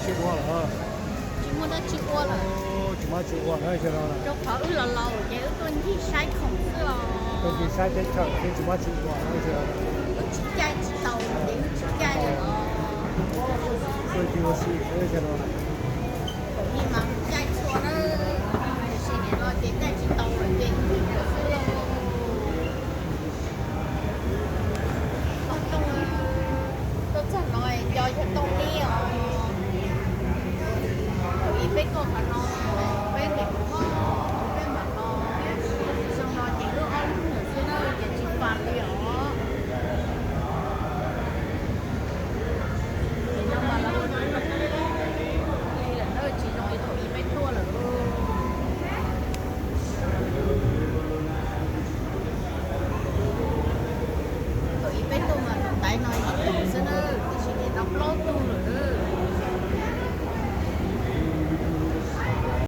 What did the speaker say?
Tsis muaj dab tsi ua lawm. Tsis muaj dab tsi ua lawm. Tsis muaj dab tsi ua lawm. Rau qhov wb los laus ces wb tuaj ncig saib khoom xwb os. Tuaj ncig saib teb chaws xwb, tsis muaj dab tsi ua lawm. Wb tsis caij tsis taus ces wb tsis caij lawm os. Tuaj ncig ua si xwb no. Thaum ub mas caij tshua na, tiam sis nim no ces caij tsis tau lawm ces ncig xwb lauj. Tuaj txog no nco yog tooj dib os. Thaum ub peb tuaj qhov no, peb nqis mus, peb mam los, zoo no ces wb ob leeg xwb na ces tsis fas li os. Nim no mas lawv ua li lawm na, tsis zoo li thaum ub peb tuaj lawm. Thaum ub peb tuaj mas tus ntaiv no ib tug xwb na, tiam sis nim no plaub tug.